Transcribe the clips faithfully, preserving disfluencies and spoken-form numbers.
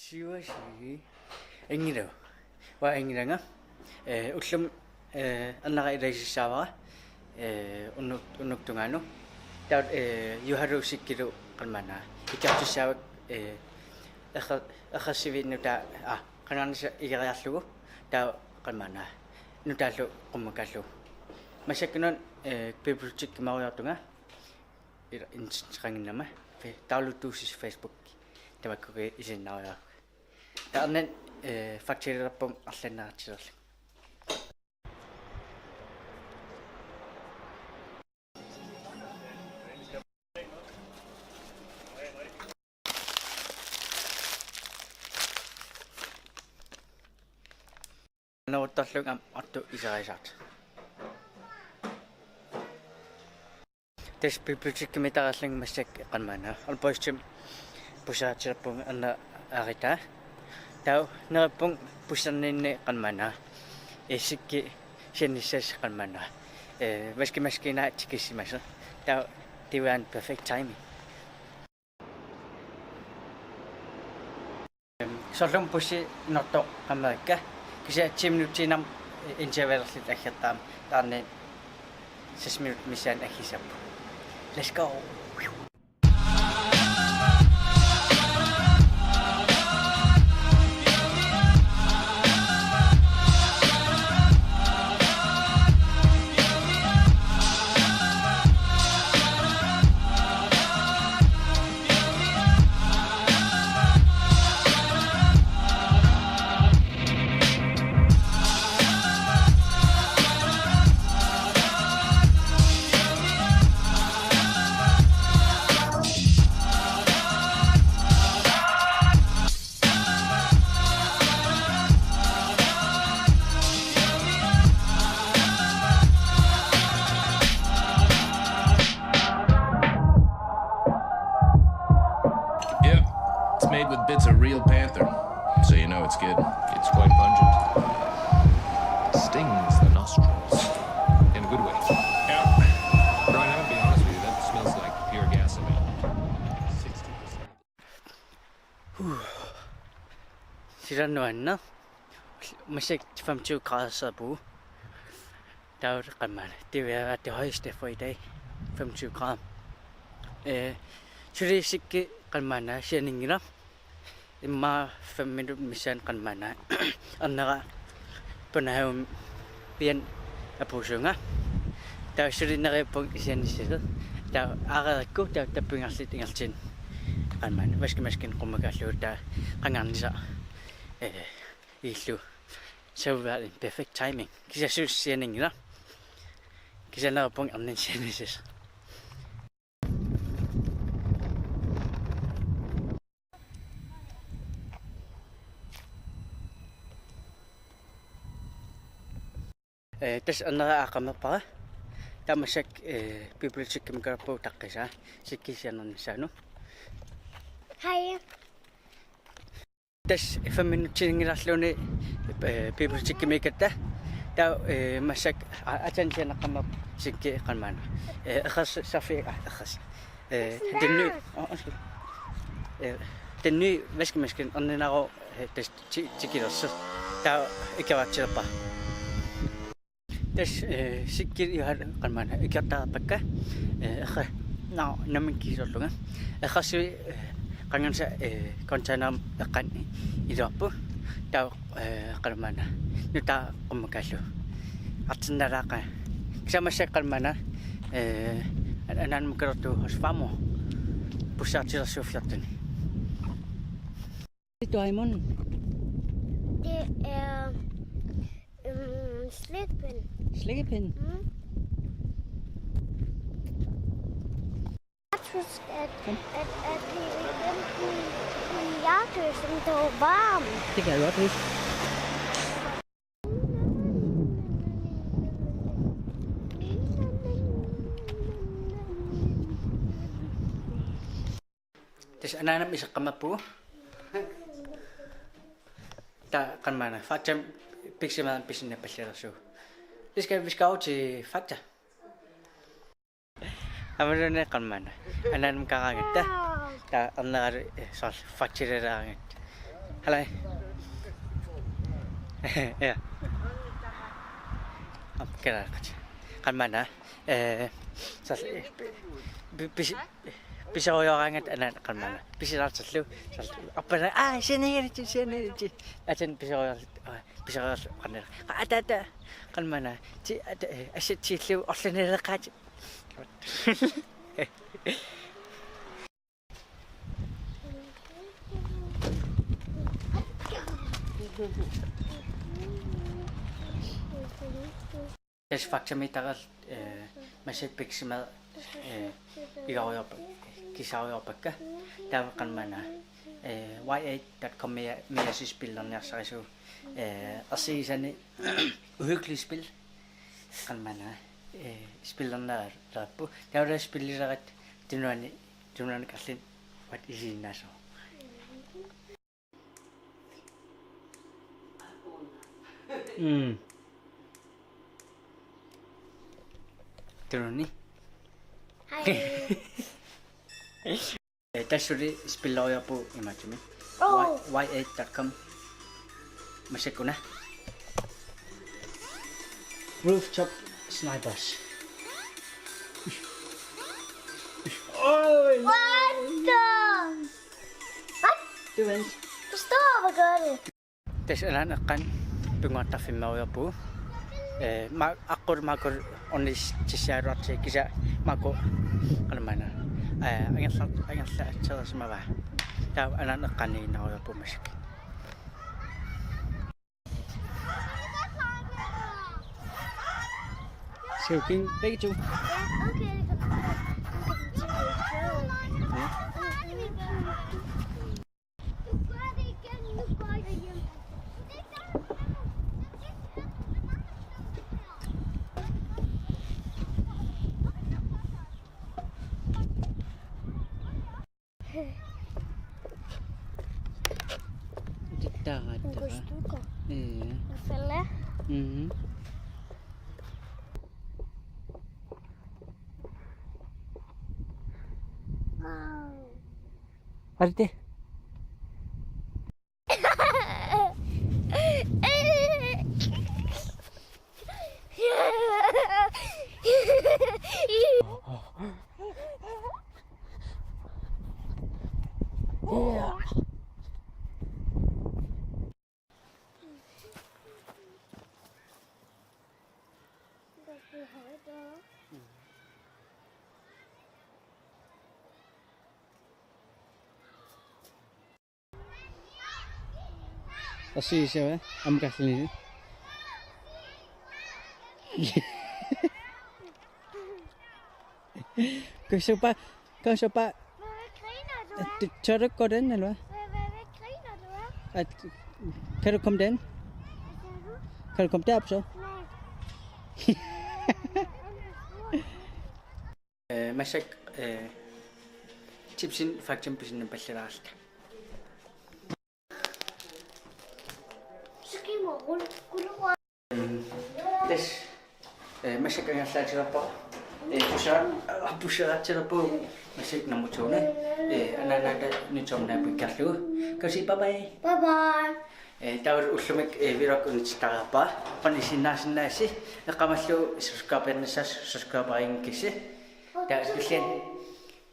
Siuasi. Inngilaq. Uanga inngilanga. Eh, ullumi, eh, annera ilagisassaavara. Eh, unnuk-, unnuk tungaanut. Taava, eh, Juhalu Sikkilu qanmaanna. Ikiortissaavakka, eh, erra-, errarsiviinnut taava, ah, qangaarnissaq igeriarlugu. Taava qanmaanna. Nutaallu qummukaarlugu. Massakkut una, eh, bibliotekimarujoortunga. Ila internetteqannginnama. Fe-, downloaduusisi Facebook. Tamakkuupput isiginnaariaruk. Taanna, eh, faktalerpunga arlaannaartilerlunga. Aneruttorlugu aamma artut iseriasaartut. Tassa bibliotekimi taarlunga massakkut qanmaanna. Aalborgimi busseeratsilerpunga annera aaritaa. Taava neriuppunga busserniinni qanmaanna. Sikki sianissasoq qanmaanna. Eh, vaskemaskina tikissimasoq. Taava det var en perfect timing. Soorlu bussi nortoq qammerikka. Kisianni ti minutsiinnarmik intervalerluta aggertarami. Taarnani seks minutsit missaanni aggissapput. Let's go. Yep, it's made with bits of real panther, so you know it's good. It's quite pungent. Stings the nostrils in a good way. Yeah. Brian, I'm gonna be honest with you, that smells like pure gasoline. Sixty percent. Silannuanna. Massakkut femogtyve grader sidder på. Taava qanmaanna. Det vil være det højeste for i dag. Femogtyve grader. Eh, suli Sikki qanmaanna sianinngilaq. Immaqa fem minutsit missaanni qanmaanna. Annera Panahaum pian apuusunga. Taava suli neriuppunga sianissasoq. Taava aareerukku taava tappingarluta ingerlaannaq. Qanmaanna vaskemaskina qummukaarlugu taava qangaarnissaq. Eh, illu. Så var det en perfect timing. Kisianni sianinngilaq. Kisianni neriuppunga arnani sianissasoq. Eh, tassa annera aaqqammerpara. Tamassi, eh, bibliotekimi kaappu taqqisa, sikkissianernissaanut. Hej. Tassa fem minutsinngilarluunniit, eh, bibliotekimiikkatta. Taava, eh, massakkut, a-, aatsaat sianeqqammerpoq sikki qanormaanna. Eh, eqqarsarfik, a, eqqars-. Eh, den nye, åh, undskyld. Eh, den nye vaskemaskine, orninaru, eh, tassa ti-, tikilersoq. Taava ikiorartilerpara. Tassa, eh, sikki iluat qanormaanna ikiortarpakka, eh, eqqa-, naa, nammineq kiisorlunga. Eqqarsarfik, eh, qangansa, eh, container eqqaani iluarpoq. Taava, eh, qanormaanna. Nutaaq qummukaarlugu. Artinnalaaqaaq. Kisianni massakkut qanormaanna, eh, an-, anaanama kalertugu hos farmor. Bussaartilersuuffiortuni. Hvad er det, Doraemon? Det er, øhm, slikkepind. Slikkepind? Mm. Jeg tror, at, at, at det er den, den, den hjertø, som der var varm. Det kan jeg godt huske. Tassa anaanama iseqqammerpugut. Taava qanormaanna, Faktamik pikkorissamik pisinnaappallalersugut. Vi skal, vi skal over til Fakta. Aammaluunniit qanormaanna. Anaanama karaangatta. Taava erneralu, eh, soorlu Faktaleraangatta. Hallo. Ja. Aap, karaangatta. Qanormaanna. Eh, soorlu, eh, pi-, pis-, pisorujoraangatta anaanama qanormaanna. Pisilaartillugu. Soorlu. Arpana, aa, sianigalutit, sianigalutit. Aatsaat pisorujoor-, aa, pisorujoorlugu qanormaanna. Qa-, ata, ata. Qanormaanna. Ti-, ata, eh, assatsiillugu orlunileqaatit. Tassa Faktamik taqqavara, eh, massakkut pikkorissamik, eh, pigarujoorpa-, kissarujoorpakka. Taava qanormaanna, eh, Y eight dot com-imi, -imi spillerniarsarisugut, eh, ersigisani uhyggelige spil. Qanormaanna, eh, spillerniarput. Taava spillileratta tunuani, tunuani karlin wat isiinnaasoq. Mm. Tununi. Hej. Eh, tassa suli spilleriarpugut imaattumik. Oh. Y-, Y eight dot com. Massakkut una. Rooftop Snipers. Oh, what the? What? Du vandt. Du står og gør det. Tassa anaana eqqaani pinnguartarfimmerujoorpugut. Eh, ma-, aqqut Maakulu ornissutissiaraluartigu kisianni Maaku qanormaanna. Eh, angerlar-, angerlartereersimavaa. Taava anaana eqqaaniinnarujoorpugut massakkut. Skal vi kigge begge to? Ja, okay. Ja. Tittaaratta. Kustuko. Ee. Fælde. Mhm. Wow. Arte. Asii, se ve. Aamma karluni. Kusupa, kusupa. Hvad griner du af? Du, tør du ikke gå den, eller hvad? Hvad, hvad, hvad griner du af? At, kan du komme den? Hvad siger du? Kan du komme derop så? Nej. Massakkut, eh, chipsinik faktim pisinnapallaarta. Tassa, eh, massakkut angerlaatigaarpara. Eh, pusa-, ah, pusaartigaarpara. Massakkut nummer to-ni. Eh, anaanaata Nutella naapikkarlugu. Kasi, bye bye. Bye bye. Eh, taava ullumi, eh, vlog unitsittarpa. Panisinnaasinnasi. Eqqamallu subscribe-ernissaasi, subscribe-erinngikkussi. Taava kisianni.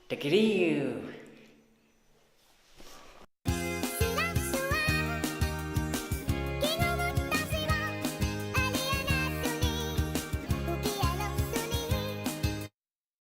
Takiliu.